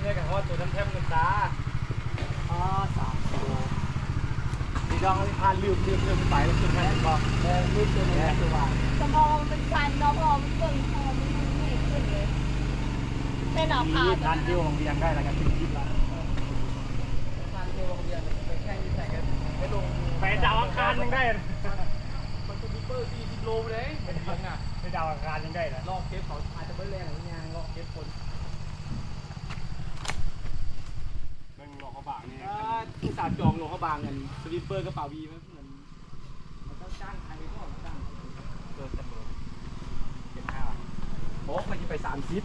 ແລ້ວກໍຮອດໂຕນັ້ນແຖມເງິນຕາ ອໍ ສາມໂຕ ນີ້ດອງ ອັນນີ້ພາລືມ ລືມ ລືມໄປ ແລ້ວຂຶ້ນໄດ້ບໍ່? ເອີ ລືມໂຕນັ້ນ ແມ່ນ ໂຕວ່າ ສະເພາະວ່າມັນຊັນເນາະ ເພາະວ່າມັນເບິ່ງ ເພາະວ່າມັນ ມັນເງີຍຂຶ້ນເລີຍ ແມ່ນເອົາພາ ນີ້ ຜ່ານທີ່ວັງວຽງໄດ້ແລ້ວກໍເປັນຄລິບລະ ຜ່ານທີ່ວັງວຽງໄປແຂ່ງຢູ່ໃສກໍໄປລົງ ໄປດາວອັງຄານຍັງໄດ້ ມັນສະວີບເປີສີ່ສິບໂລເດ້ ມັນວຽງນະ ໄປດາວອັງຄານຍັງໄດ້ນະ ລອກເກັບເຂົາ ອາດຈະບໍ່ແລ່ນ ຍ່າງລອກເກັບຄົນ. ເບິ່ງຫຼວງພະບາງນີ້ ອ່າ ອຸດສ່າຈອງຫຼວງພະບາງ ອັນສະວີບເປີກະເປົາບີ ມັນ ມັນຕ້ອງຈ້າງໃຜເນາະ ຈ້າງໃຜ ເກີນຈຳນວນ ເຈັດຫ້າ ບໍ່ ຂ້ອຍຊິໄປສາມສິບ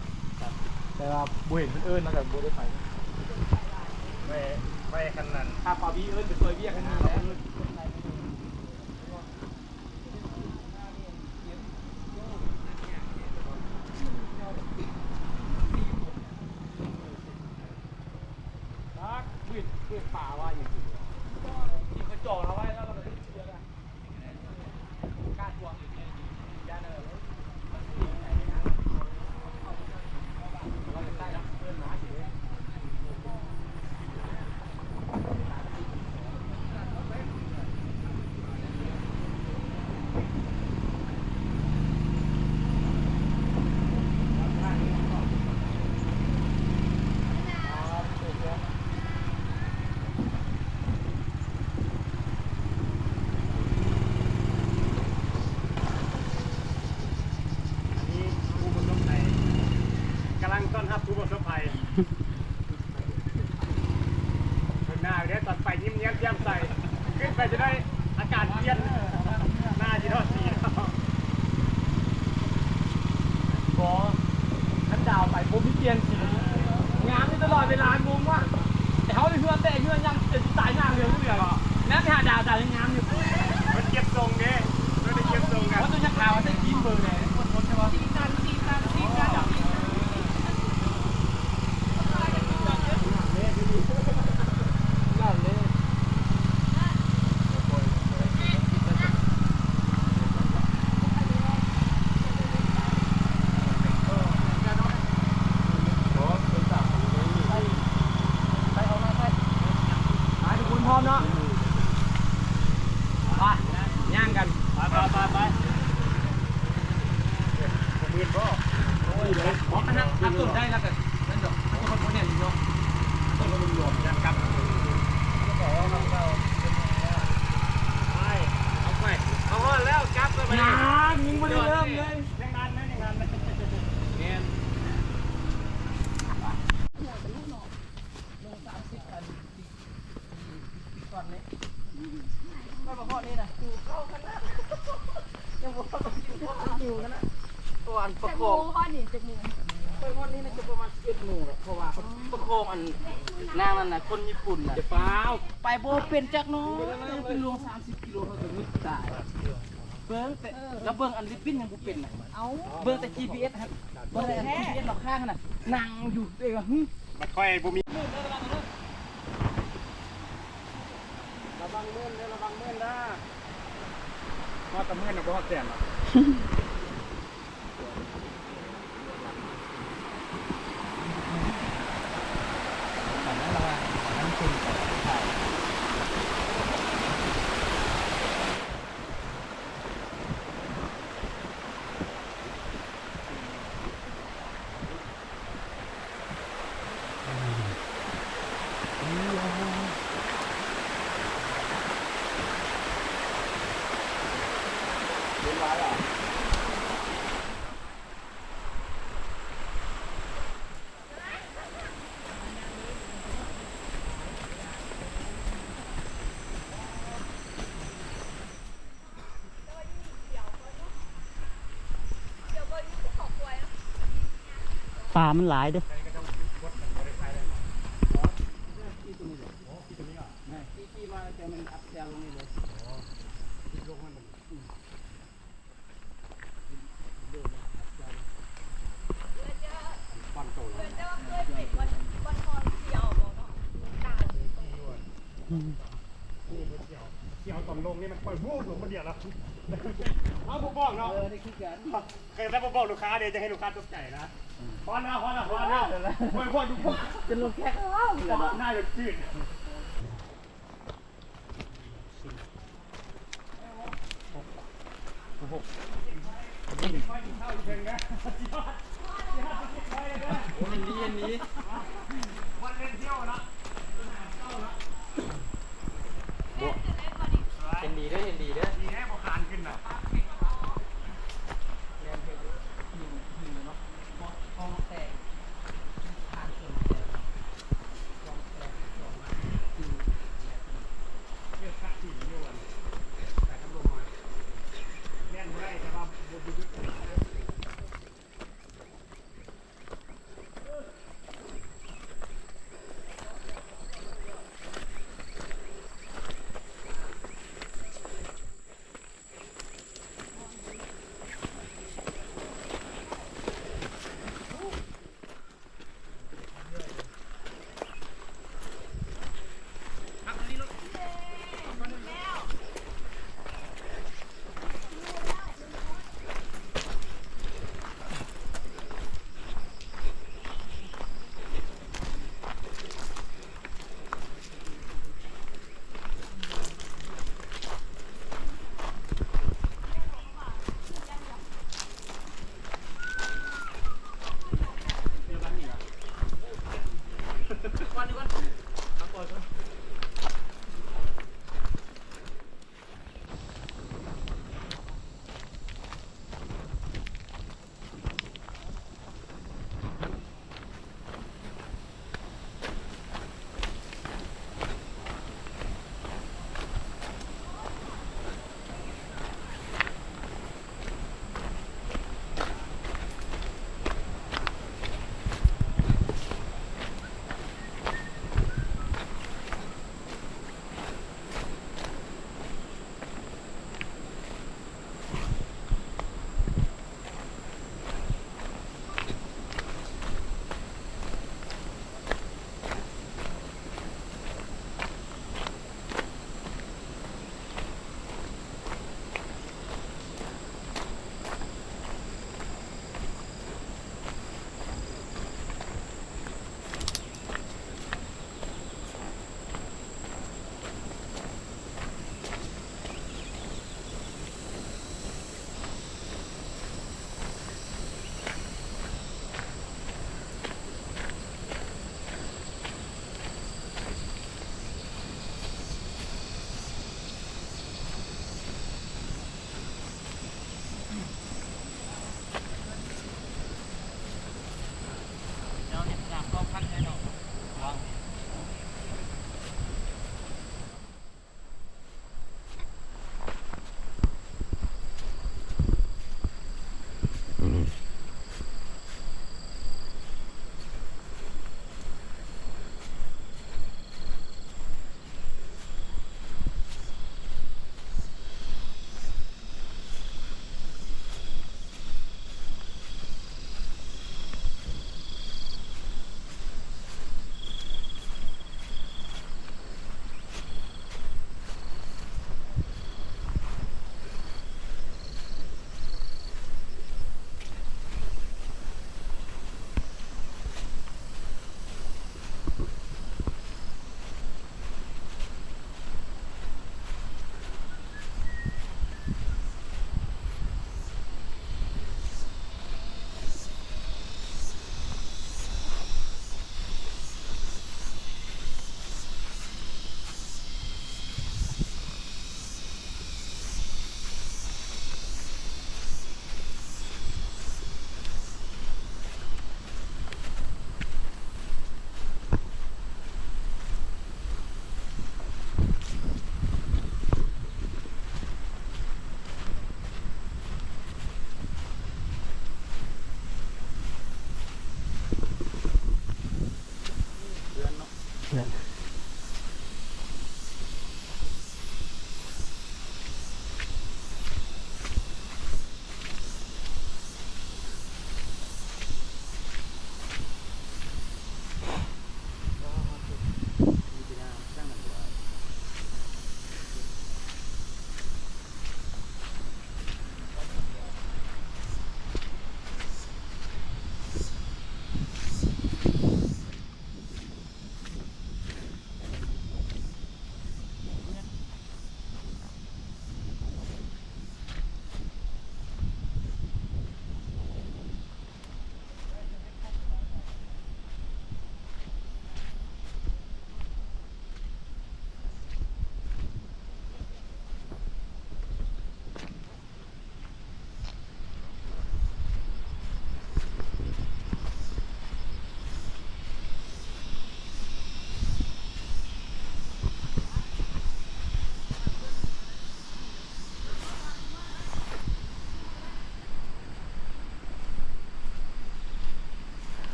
ແຕ່ວ່າບໍ່ເຫັນເພິ່ນເອີ້ນ ແລ້ວກໍບໍ່ໄດ້ໄປ ໄປ ໄປຄັນນັ້ນ ຖ້າເປົາບີເອີ້ນໄປຊ່ວຍວຽກ ຄັນນີ້ແຫຼະ. ອັນນີ້ຜູ້ປະສົບໄພ ກຳລັງຕ້ອນຮັບຜູ້ປະສົບໄພ ເບິ່ງໜ້າເດ້ ຕອນໄປຍິ້ມແຍ້ມແຈ່ມໃສ ຂຶ້ນໄປຈະໄດ້ອາການປ່ຽນ ໜ້າຊິທອດສີແລ້ວ ບໍ່ ຄັນດາວໄປບໍ່ມີປ່ຽນສີ ງາມຢູ່ຕະຫຼອດເວລາ ງົງວ່າ ແຕ່ເຮົາເຫື່ອແຕກເຫື່ອຍັງ ເປັນສາຍໜ້າເຫຼືອງເຫຼືອງ ງາມໄປຫາດາວ ດາວຍັງງາມຢູ່ ເພິ່ນເກັບຊົງເດ້ ເພິ່ນໄດ້ເກັບຊົງກັນ ວ່າຕົວຍັກຂາວວ່າໃສ່ຈີນເບີໃດ ໄປ ທຸກຄົນພ້ອມເນາະ ໄປ ຍ່າງກັນ ໄປ ໄປ ໄປ ໄປ. ບໍ່ມື່ນບໍ່? ໂອ້ຍ ເນາະ ອັນນັ້ນ ອັນຕົ້ນໄດ້ແລ້ວກໍນັ້ນດອກ ອັນຕົ້ນມັນບໍ່ແໜ້ນເນາະ ອັນຕົ້ນມັນຫຼວມໆ ຍັງກັບ ໄປ ເອົາໄປ ເອົາຮອດແລ້ວ ກັບໄປ ຍັງ ຍັງບໍ່ໄດ້ເລີ່ມເລີຍ ຍັງນານນະ ຍັງນານນະ ແມ່ນ. ເພາະວ່າອັນປະຄອງ ຈັກໂມງຮອດນີ້ ຈັກໂມງ? ຂ້ອຍຮອດນີ້ໜ້າຈະປະມານສິບເອັດໂມງແຫຼະ ເພາະວ່າປະຄອງອັນນາງນັ້ນນະ ຄົນຍີ່ປຸ່ນນະ ຢ່າຟ້າວ ໄປບໍ່ເປັນຈັກໜ້ອຍ ເປັນຫຼວງສາມສິບກິໂລ ເຮົາກໍງຶດຕາຍ ເບິ່ງແຕ່ ລະເບິ່ງອັນລິບບິນຍັງບໍ່ເປັນນະ ເອົາ ເບິ່ງແຕ່ຈີພີເອັສຫັ້ນ ເບິ່ງແຕ່ຈີພີເອັສລາວຄ້າງຫັ້ນນະ ນັ່ງຢູ່ເດ້ ຫຶ ບັດຂ້ອຍບໍ່ມີ ລະວັງໝື່ນເດີ ລະວັງໝື່ນເດີ ຮອດແຕ່ໝື່ນນະ ບໍ່ຮອດແສນດອກ. ປາມັນຫຼາຍເດ້ ຊິເອົາຕອນລົງນີ້ມັນປ່ອຍວູບລົງຄົນດຽວລະ ເອົາ ບໍ່ບອກເນາະ ເອີ ໄດ້ຄືກັນ ແຕ່ບໍ່ບອກລູກຄ້າເດ້ ຈະໃຫ້ລູກຄ້າຕົກໃຈນະ. พอแล้ว พอแล้ว พอแล้ว โอ้ย พอดู เป็นลมแค่ข้าวเลย หน้าจะจืด โอ้โห เห็นดี เห็นดี วันเล่นเที่ยวนะ บ่ เห็นดีเด้อ เห็นดีเด้อ ดีแน่ บ่คานขึ้นน่ะ แม่นเพิ่นอยู่ อยู่เนาะ บ่ ห้องแต่ง คานส่วนแต่ง ห้องแต่ง ห้องมา คือ เลือกกะสิอยู่อัน แต่ทำลงมา แม่นบ่ได้ แต่ว่าบ่ บ่หยุด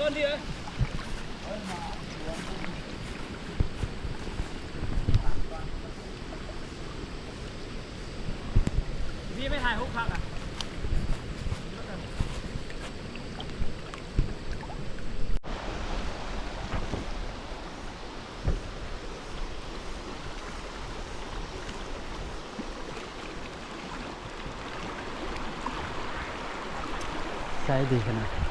พี่ไม่ถ่ายรูปครับอ่ะ ໃຊ້ດີຂະໜາດ.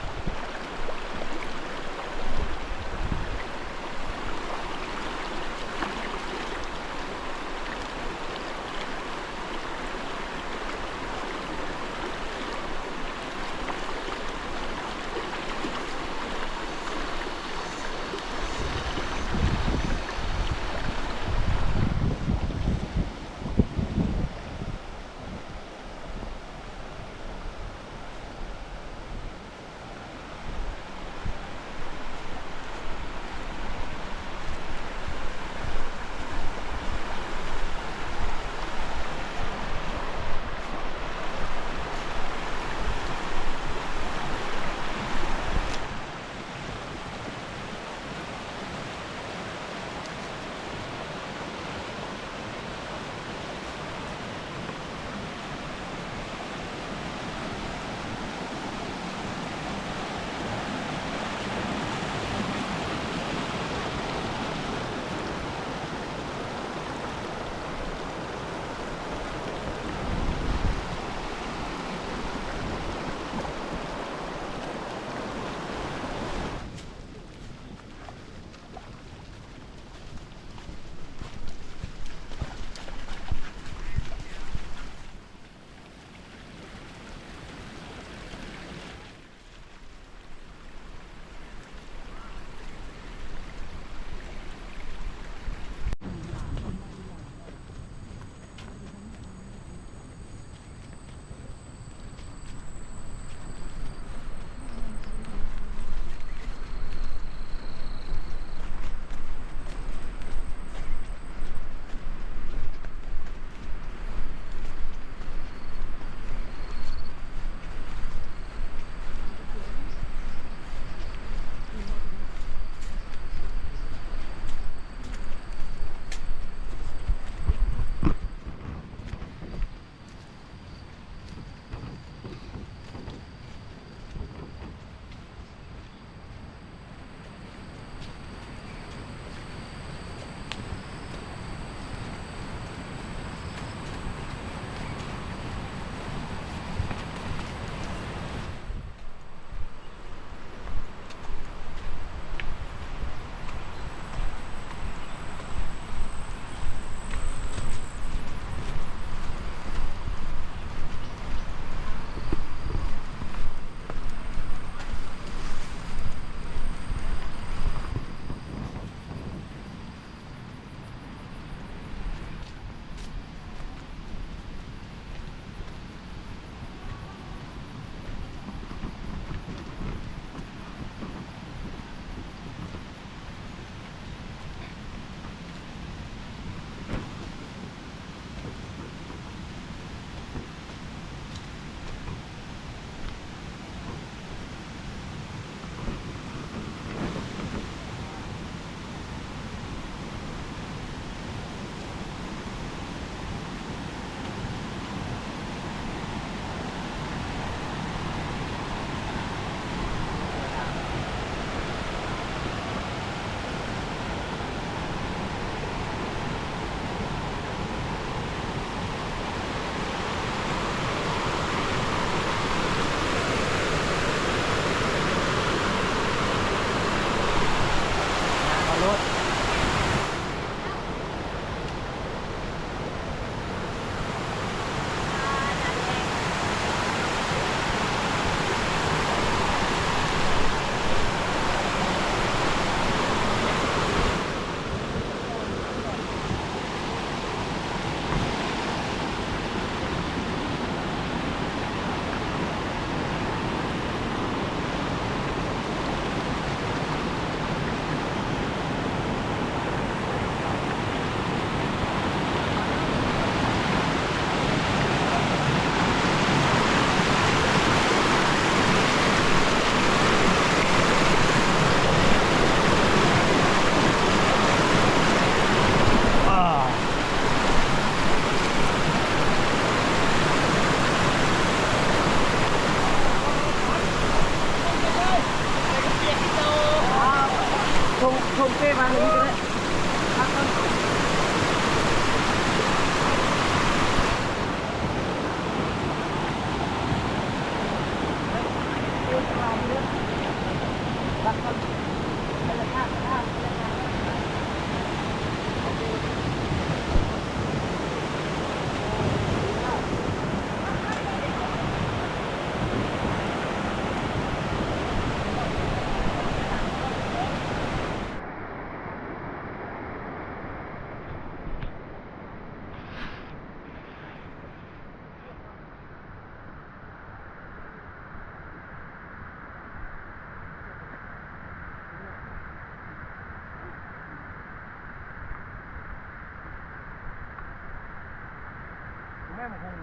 ແມ່ນໝາກຫຸ່ງ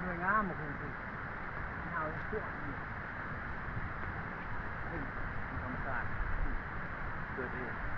ໜ່ວຍງາມໝາກຫຸ່ງ ຍາວເປັນພວກນີ້ ເປັນທຳມະຊາດ ເກີດເອງ.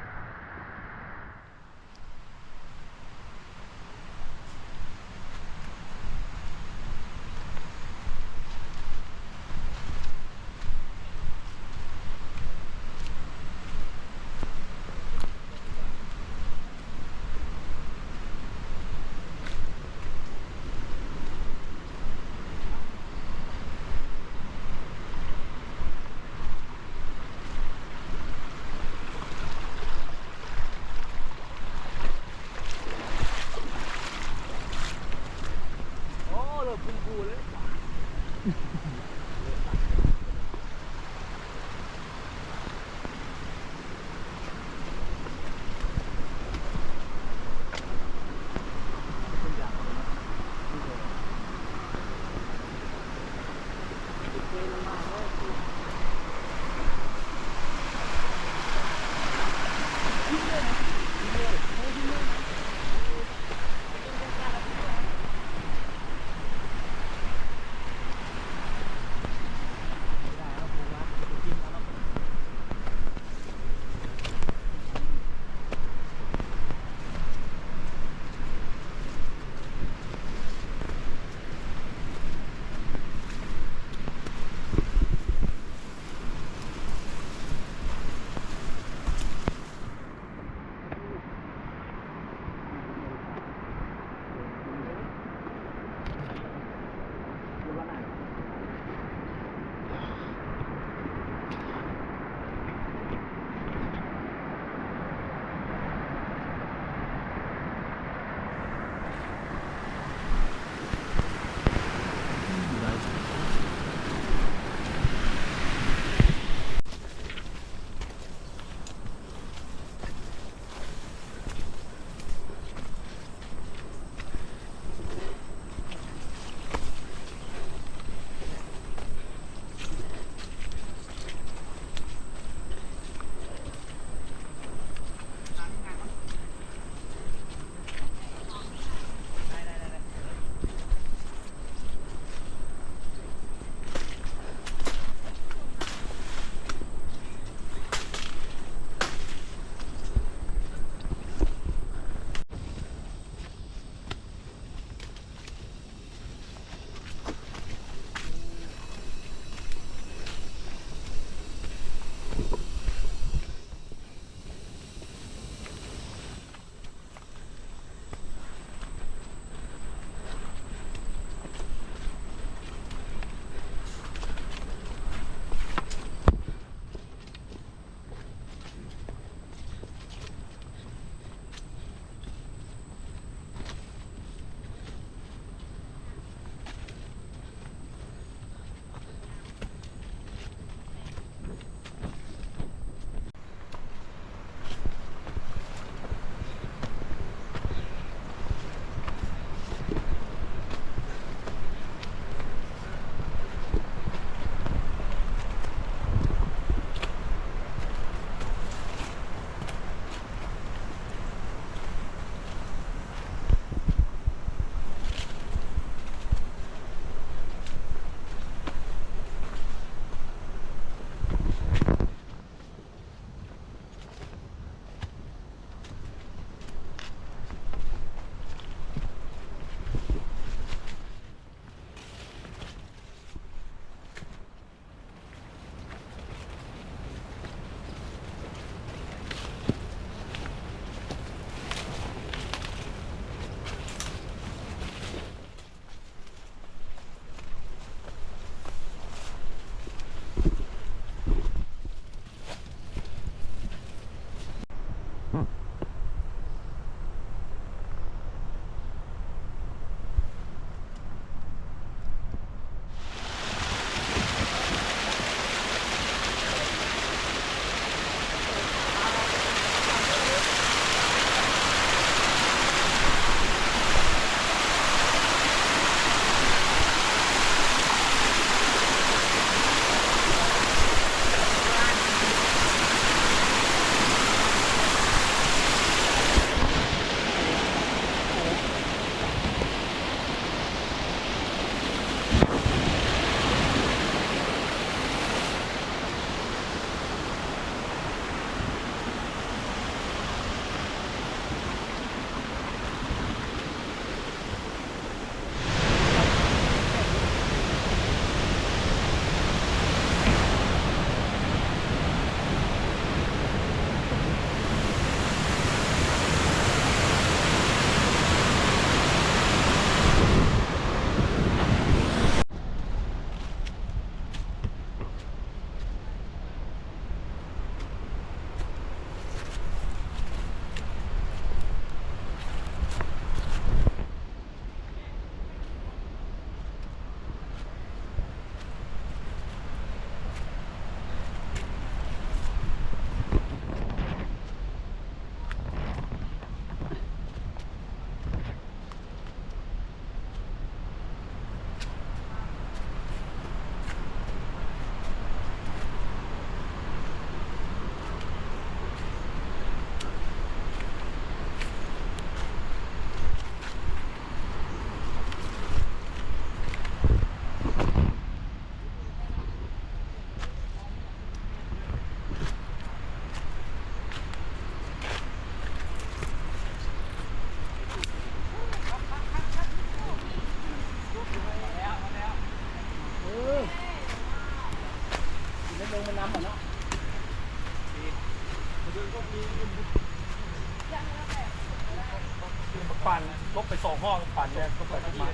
ປັ່ນລົບໄປສອງຮອບ ປັ່ນແລ້ວກໍໄປຂຶ້ນມາ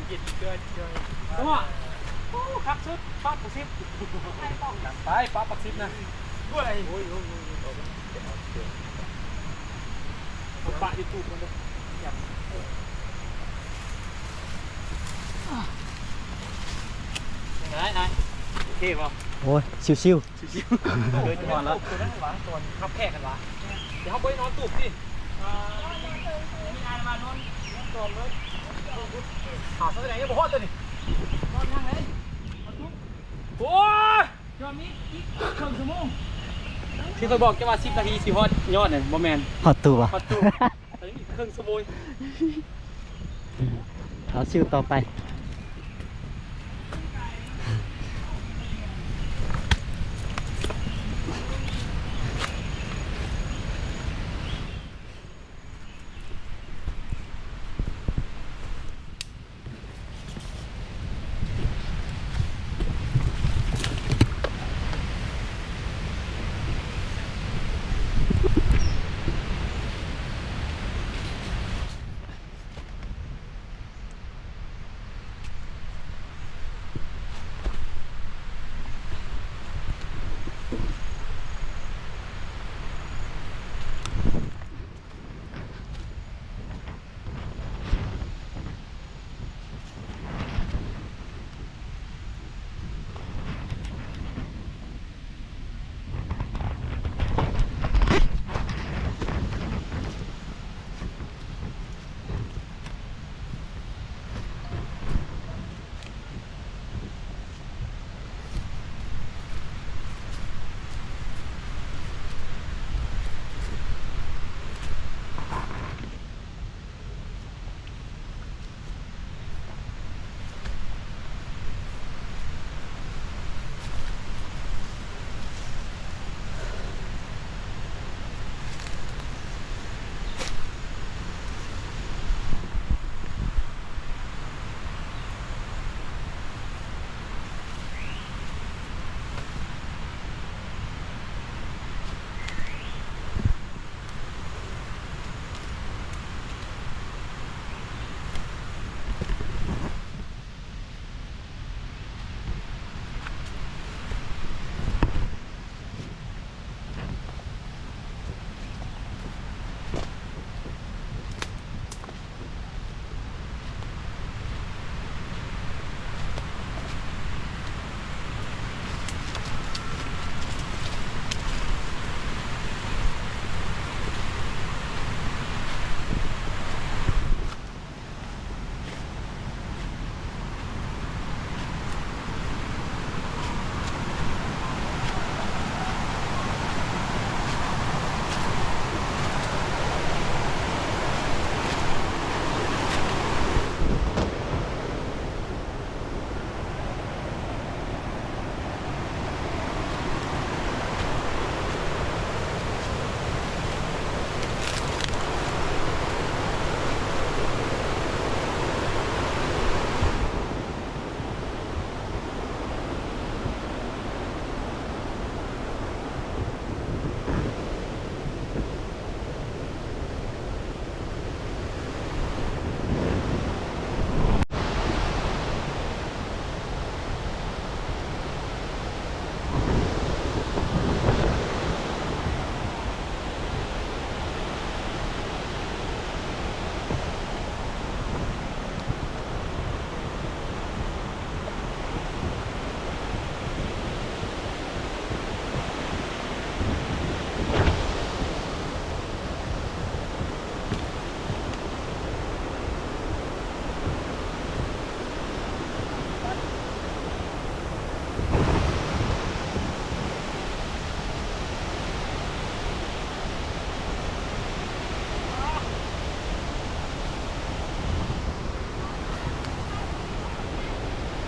ເຢັນເຈື່ອຍເຈື່ອຍ ໂອ້ ຄັກສຸດ ປາບບັກສິບ ໄປ ປາບບັກສິບນະ ໂອ້ຍ ໂອ້ຍ ໂອ້ຍ ໂອ້ຍ ໂອ້ຍ ປະຢູ່ຕູບມັນເດີ ໄດ້ ໄດ້ ໂອເຄບໍ່? ໂອ້ຍ ຊິວໆ ຊິວໆ ເດີນກ່ອນແລ້ວ ຕົວນັ້ນຫວາ ຕອນຮັບແຂກກັນຫວາ ດຽວເຮົາບໍ່ໄດ້ນອນຕູບຕິ ມີອາຍມານອນ ນອນກ່ອນເລີຍ ຫາຊະໄດຍັງບໍ່ຮອດຕົວນີ້ ນອນຍັງເລີຍ ໂອ້ຍ ຈອມອີກ ອີກເຄິ່ງຊົ່ວໂມງ ທີ່ຂ້ອຍບອກເຈົ້າວ່າສິບນາທີຊິຮອດຍອດນັ້ນ ບໍ່ແມ່ນ ຮອດຕູບ ຮອດຕູບ ອັນນີ້ເຄິ່ງຊົ່ວໂມງ ເອົາຊິວຕໍ່ໄປ.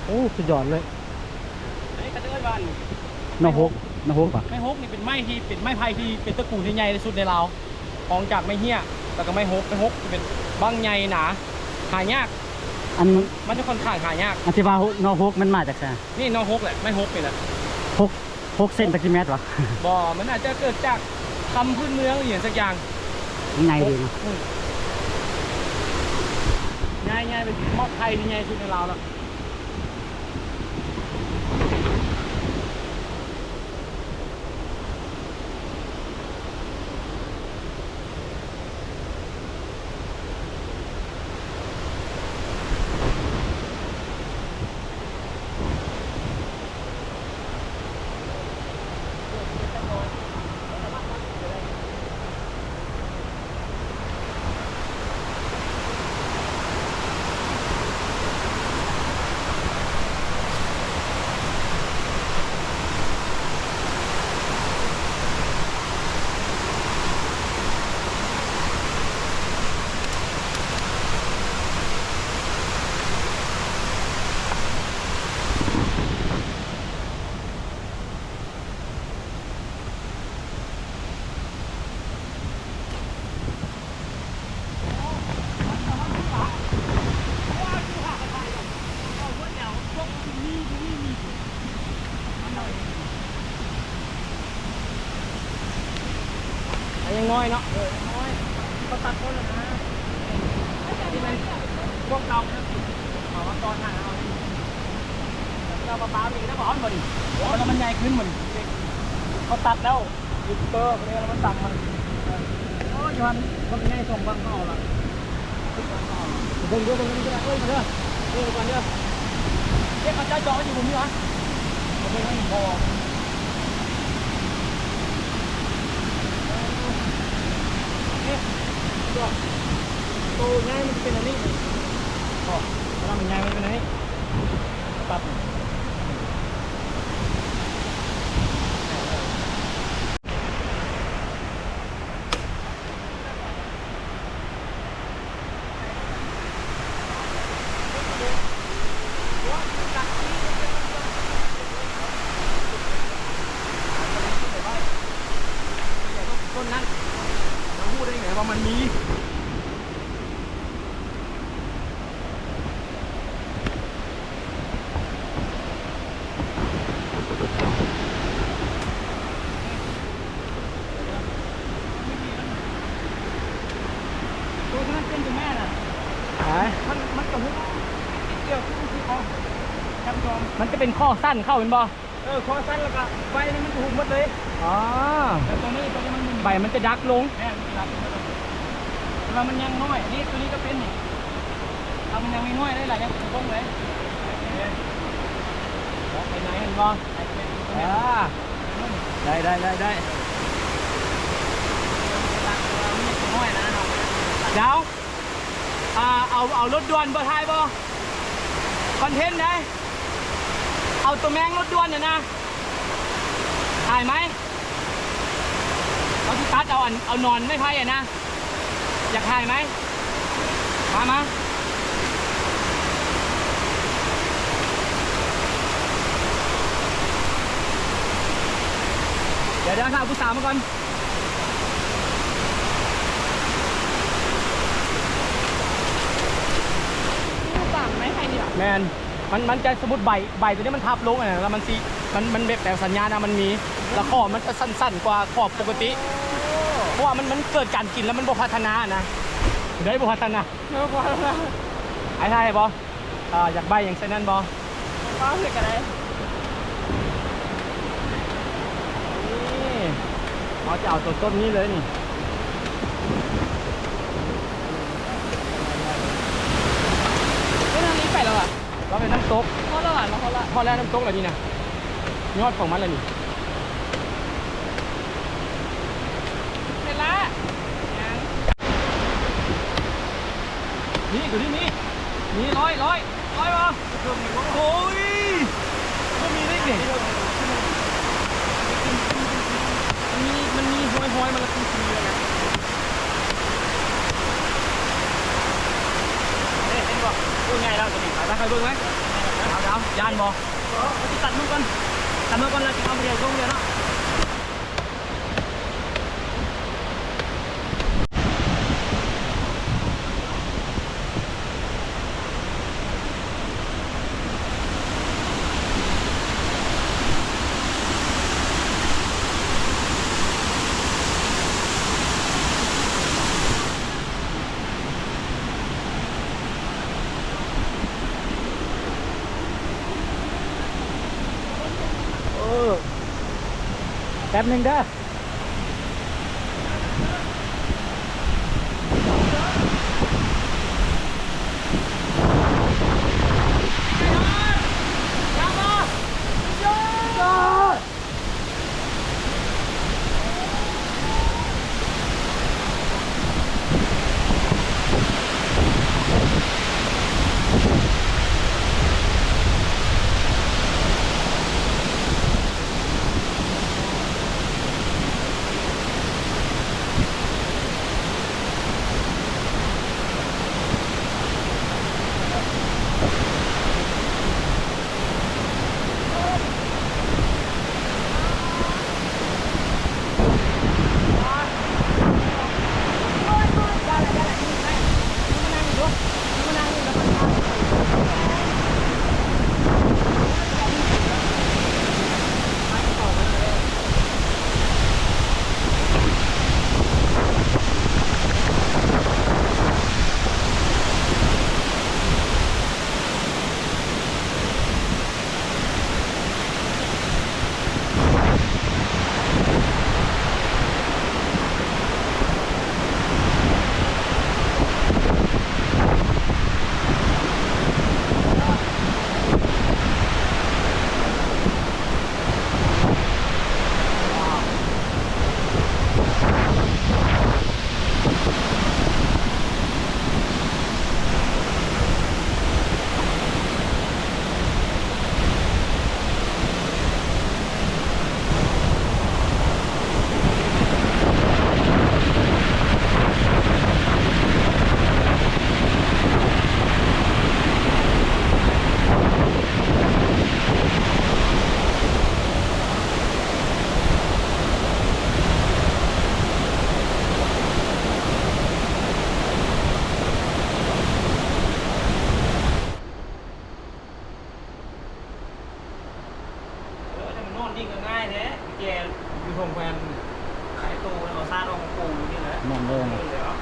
ໂອ້ ສຸດຍອດເລີຍ ອັນນີ້ເຂົາເອີ້ນວ່າ ນອກຫົກ ນອກຫົກປະ? ໄມ້ຫົກນີ້ເປັນໄມ້ທີ່ ເປັນໄມ້ໄຜ່ທີ່ເປັນຕະກູນທີ່ໃຫຍ່ທີ່ສຸດໃນລາວ ຮອງຈາກໄມ້ເຫ້ຍ ແລ້ວກໍໄມ້ຫົກ ໄມ້ຫົກເປັນບັ້ງໃຫຍ່ໜາ ຫາຍາກ ອັນ ມັນຈະຂ້ອນຂ້າງຫາຍາກ ອັນທີ່ວ່າ ນອກຫົກ ມັນມາຈາກໃສ? ນີ້ນອກຫົກແຫຼະ ໄມ້ຫົກນີ້ແຫຼະ ຫົກ ຫົກເຊັນຕະກິແມັດຫວາ? ບໍ່ ມັນອາດຈະເກີດຈາກຄຳພື້ນເມືອງອີ່ຫຍັງສັກຢ່າງ ມັນໃຫຍ່ດີເນາະ ອືມ ຍ້າຍ ຍ້າຍໄປມອບໄຂ່ທີ່ໃຫຍ່ສຸດໃນລາວແລ້ວ. ອັນຍັງນ້ອຍເນາະ ເອີ ຍັງນ້ອຍ ເຂົາຕັດຕົ້ນແລ້ວນະ ອັນນີ້ແມ່ນພວກເກົ່ານະ ເອົາມາຕໍ່ໜ້າເຮົານີ້ ເອົາປາປາອີກແລ້ວບໍ່ເອົາບໍ່ນີ້ ເອົາແລ້ວມັນໃຫຍ່ຂຶ້ນບໍ່ນີ້ ເຂົາຕັດແລ້ວ ຢູທູບເບີເຂົາເລີຍເອົາມາຕັ້ງມັນ ໂອ້ຍ ຢູ່ຫັ້ນບັກໃຫຍ່ສອງບັກເຮົາເອົາລະ ເບິ່ງເດີ ເບິ່ງເດີ ເບິ່ງເດີ ເບິ່ງກ່ອນເດີ ເອີ ເຂົາເຈົ້າຈອດຢູ່ບໍ່ມີຫວາ ເບິ່ງຫັ້ນບໍ່ ນີ້ ໂຕໃຫຍ່ມັນຈະເປັນແນວນີ້ ເວລາມັນໃຫຍ່ມັນຈະເປັນແນວນີ້ ປັບ ต้นนั้น เราพูดได้ไงว่ามันมี ໂຕນັ້ນເປັນຕົວແມ່ນະ ຫາ ມັນ ມັນກະຫຸບຕິດດຽວຄື ຄືຂອງຈຳຈອມ ມັນຈະເປັນຂໍ້ສັ້ນເຂົ້າແມ່ນບໍ່? ເອີ ຄໍສັ້ນແລ້ວກະໃບນີ້ມັນຈະຫຸບໝົດເລີຍ ອໍ ແຕ່ໂຕນີ້ ໂຕນີ້ມັນ ໃບມັນຈະດັກລົງ ແມ່ນ ມັນຈະດັກລົງ ແຕ່ວ່າມັນຍັງນ້ອຍ ນີ້ ໂຕນີ້ກະເປັນນີ້ ຖ້າມັນຍັງນ້ອຍໆໄດ້ຫຼາຍ ຍັງບໍ່ລົງເລີຍ ອອກໄປໃນຫັ້ນບໍ່? ໄປເປັນ ອ່າ ໄດ້ ໄດ້ ໄດ້ ໄດ້ ດາວ ອ່າ ເອົາ ເອົາລົດດ່ວນບໍ່ ຖ່າຍບໍ່? ຄອນເທັນໃດ ເອົາຕົວແມງລົດດ່ວນຫັ້ນນະ ຖ່າຍໄໝ? ເຮົາຊິຕັດເອົາອັນ ເອົາໜອນໄມ້ໄຜ່ຫັ້ນນະ ຢາກຖ່າຍໄໝ? ມາ ມາ ດຽວ ດຽວ ຖ້າເອົາຜູ້ສາວມາກ່ອນ ບາງໄມ້ໄຜ່ນີ້ຫວາ? ແມ່ນ. ມັນ ມັນຈະ ສົມມຸດໃບ ໃບໂຕນີ້ມັນທັບລົງຫັ້ນນະ ແລ້ວມັນຊິ ມັນ ມັນແບບແປງສັນຍານນະ ມັນມີ ແລ້ວຂອບມັນຈະສັ້ນໆກວ່າຂອບປົກກະຕິ ເພາະວ່າມັນ ມັນເກີດການກິນແລ້ວມັນບໍ່ພັດທະນານະ ໄດ້ບໍ່ພັດທະນາ ເອີ ບໍ່ພັດທະນາ ອ້າຍຖ່າຍໃຫ້ບໍ່? ອ່າ ຢາກໃບ້ຫຍັງໃສ່ນັ້ນບໍ່? ເວົ້າໃສ່ກະໄດ້ ນີ້ ເຮົາຈະເອົາໂຕຕົ້ນນີ້ເລີຍນີ້ ເອີ ທາງນີ້ໄປແລ້ວຫວາ? ລາວເປັນນ້ຳຕົກ ຮອດແລ້ວຫວາ? ລາວຮອດແລ້ວ ຮອດແລ້ວ ນ້ຳຕົກແລ້ວນີ້ນະ ຍອດຂອງມັນລະນີ້ ເວລາ ຍັງ ນີ້ ໂຕນີ້ມີ ມີ ຮ້ອຍ ຮ້ອຍ ຮ້ອຍບໍ່? ໂອ້ຍ ບໍ່ມີເລີຍນີ້ ມັນມີ ມັນມີຫ້ອຍໆ ມັນລະຄືຊິມີແລ້ວນະ ເຫັນບໍ່? ໂອ້ ໃຫຍ່ແລ້ວໂຕນີ້ ໄປ ໄປ ໄປເບິ່ງໄວ້ ດາວ ດາວ ຢ້ານບໍ່? ເອີ ເຮົາຊິຕັດມັນກ່ອນ ຕັດມັນກ່ອນ ແລ້ວຈຶ່ງເອົາມາດຽວ ຊ່ວງດຽວເນາະ. ແປັບໜຶ່ງເດີ. ເອີ ແຕ່ມັນນອນນີ້ກໍງ່າຍແທ້ ແຈຢູ່ທົ່ງແຜ່ນ ຂາຍໂຕແລ້ວກໍຊາດອອກມາປູຢູ່ນີ້ແຫຼະ ນອນໂລ່ງ ນີ້ແຫຼະ.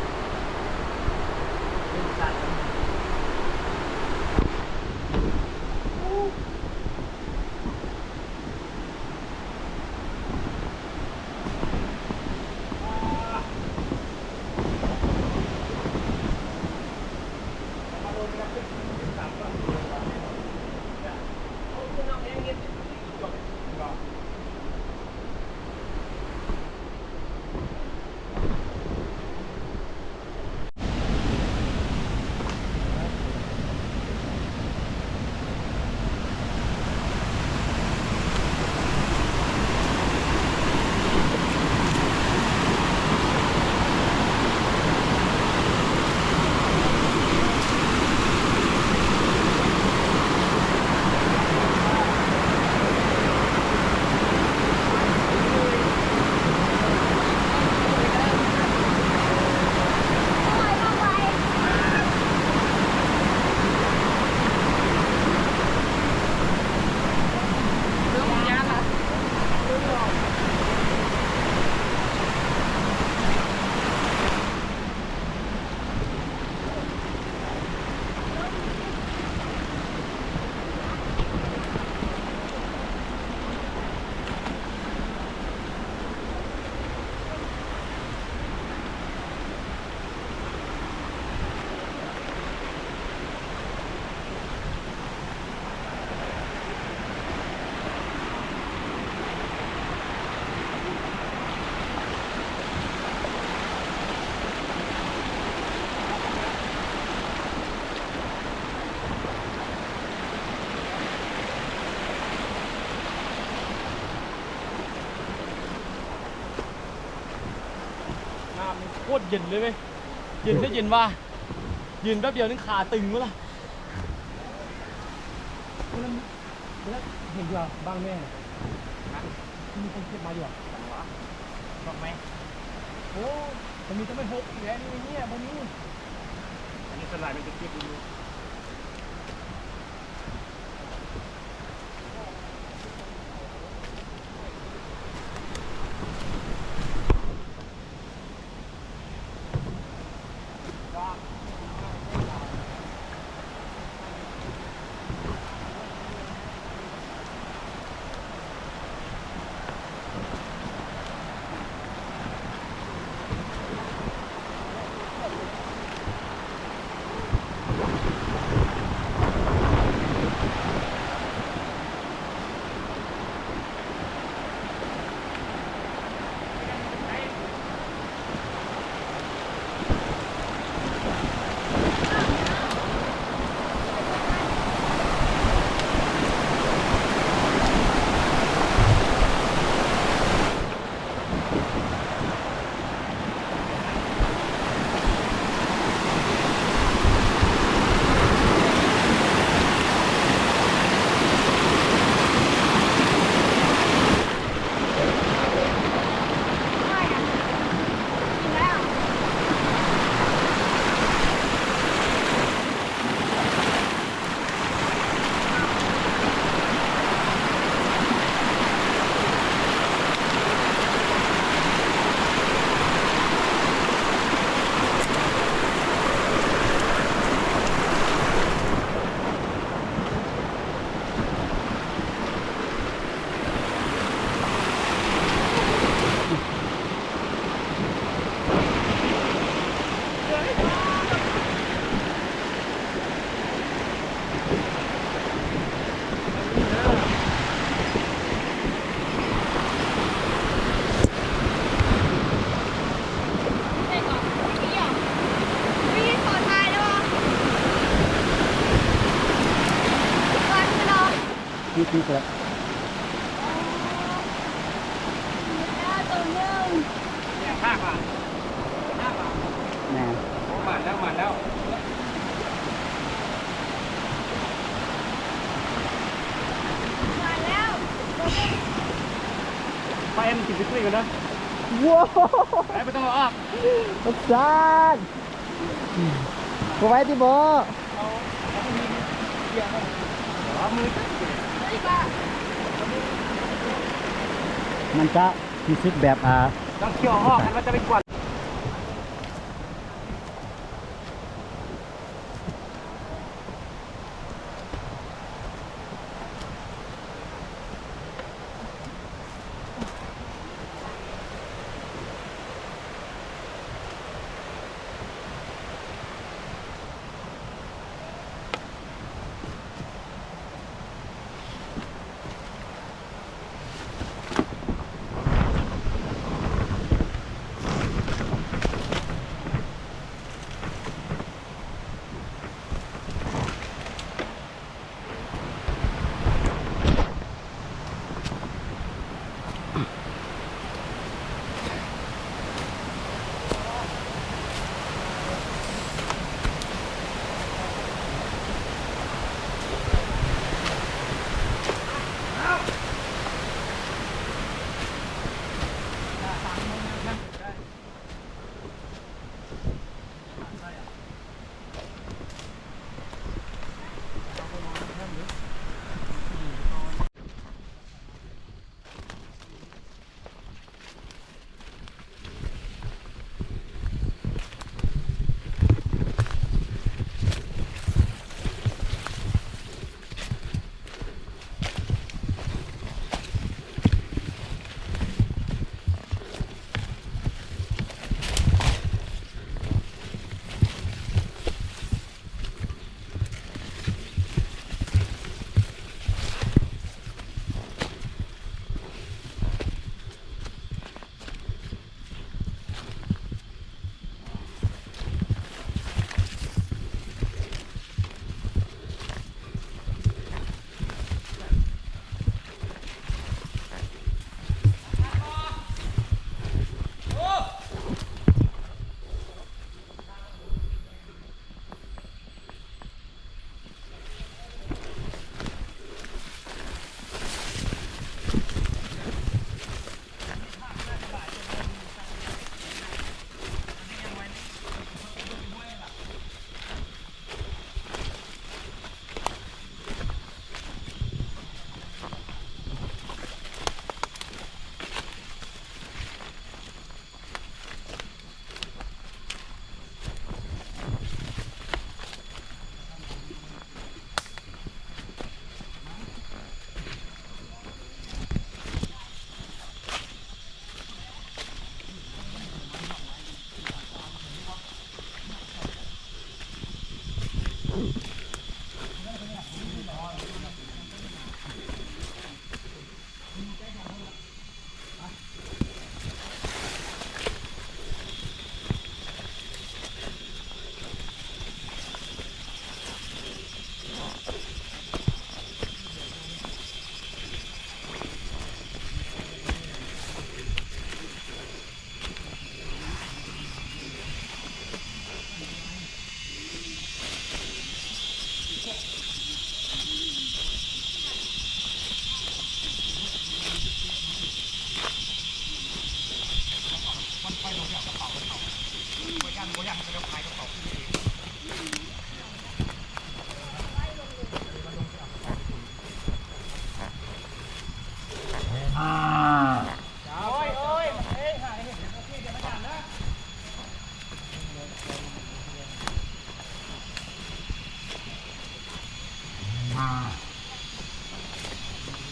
ນ້ຳນີ້ໂຄດເຢັນເລີຍເວີຍ ເຢັນແທ້ເຢັນວ່າ ຢືນແປັບດຽວໜຶ່ງຂາຕຶງໝົດລະ. ເຫັນຢູ່ບາງແມ່ນະ ທີ່ມີຄົນເກັບມາຢູ່ ດອກໄມ້ ໂອ້ ມັນມີແຕ່ໄມ້ຫົກແຫຼະ ນີ້ເມຍບໍ່ມີ. ອັນນີ້ສ່ວນຫຼາຍມັນເປັນເກັບຢູ່. ເ ນີ້ ນີ້ແຫຼະ ແມ່ນ ໂອ້ ມາແລ້ວ ມາແລ້ວ ມາແລ້ວ ໄປ ມັນກິນໄປຕຸ້ຍກັນເດີ ວ້າວ ໄປ ບໍ່ຕ້ອງເອົາອອກ ປະສາດ ບໍ່ໄຫວຕິບໍ ມັນຈະ ທີ່ສຸດແບບ ອ່າ ຕ້ອງເອົາອອກ ມັນຈະເປັນກວນ.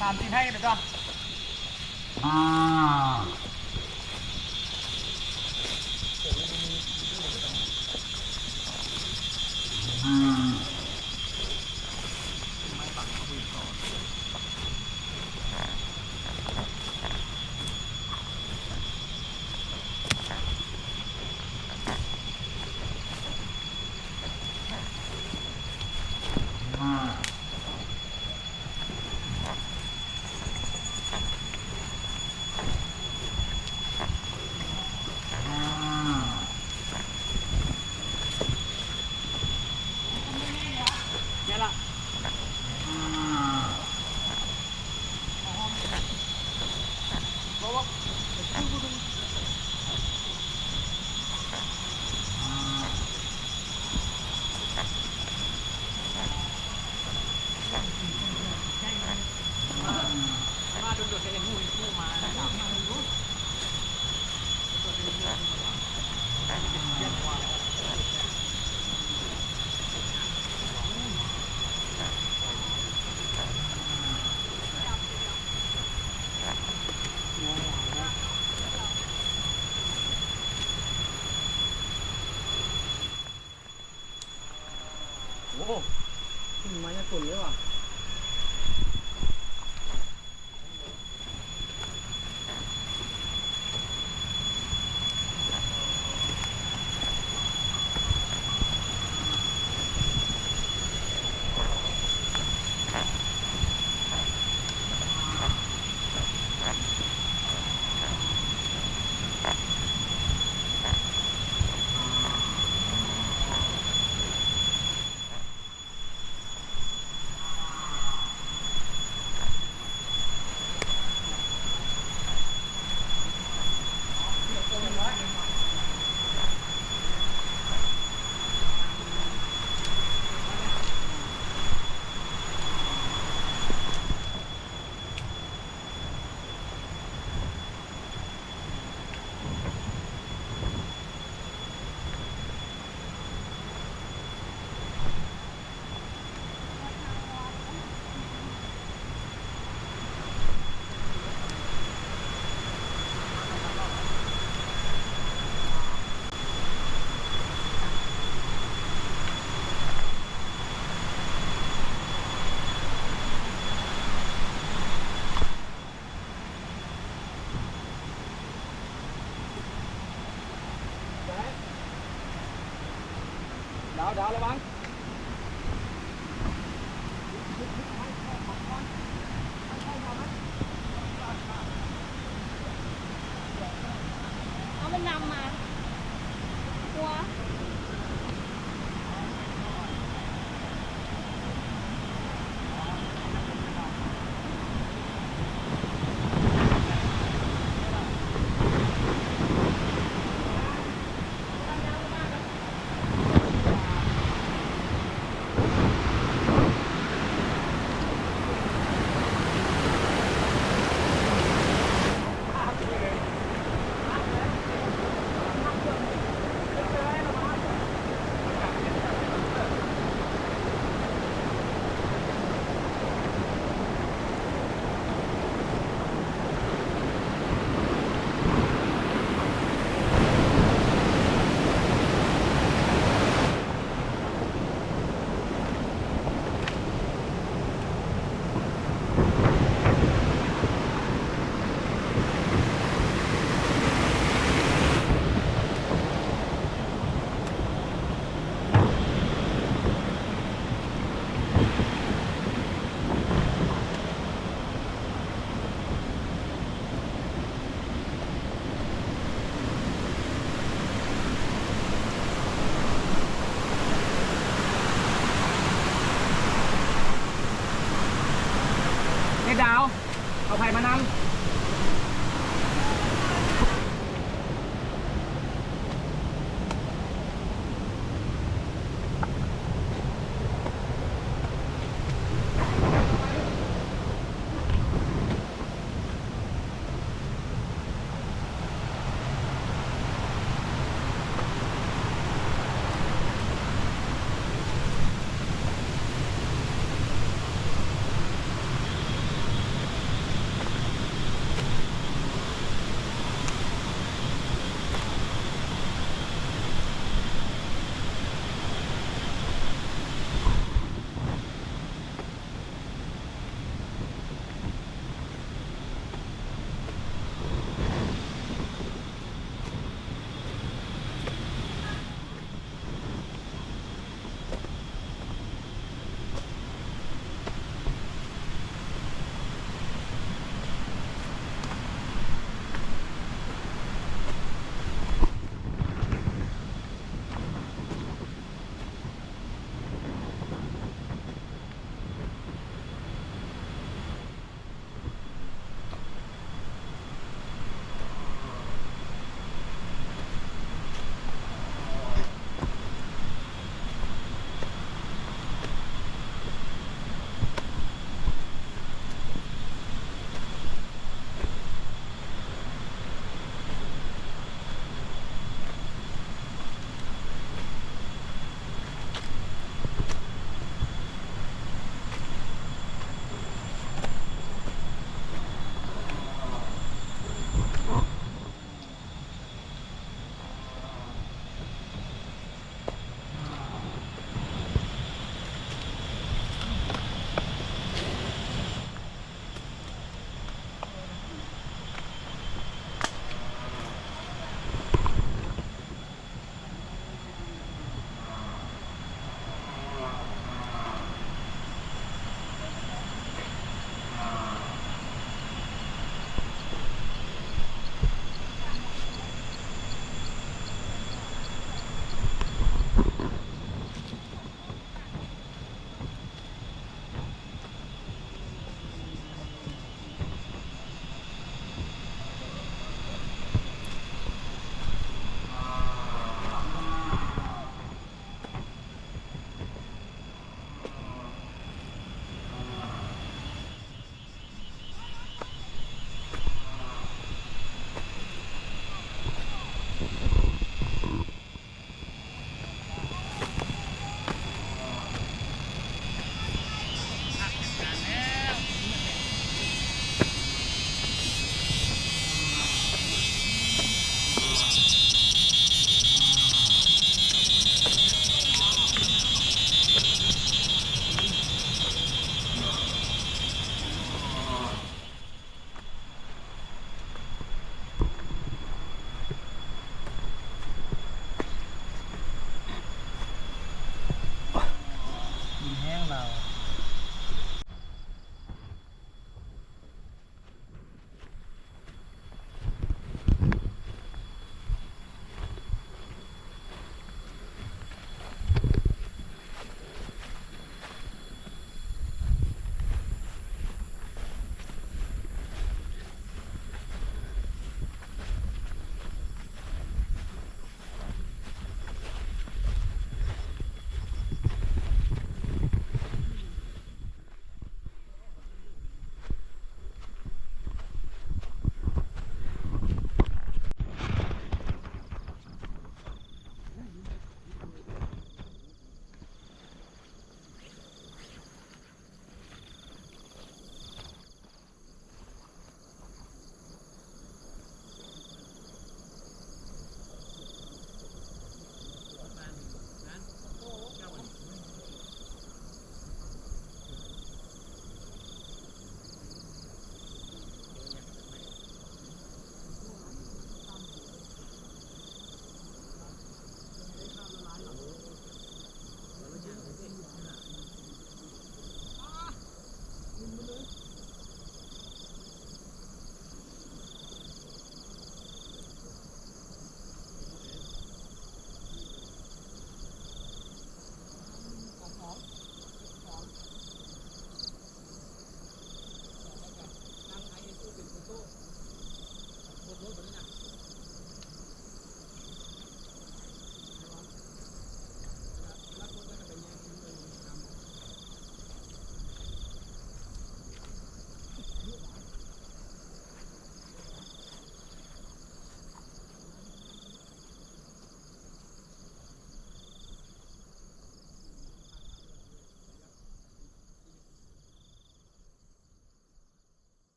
ສາມສີ່ໄທເດີ. ອາ. ໂອ້ ຂຶ້ນມາຍາກົນເລີຍວ່າ. ດາວ ດາວ ລະວັງ. ເອົາມັນນຳມາ ຫົວ. ເຮັດດາວ ເອົາໃຜມານຳ?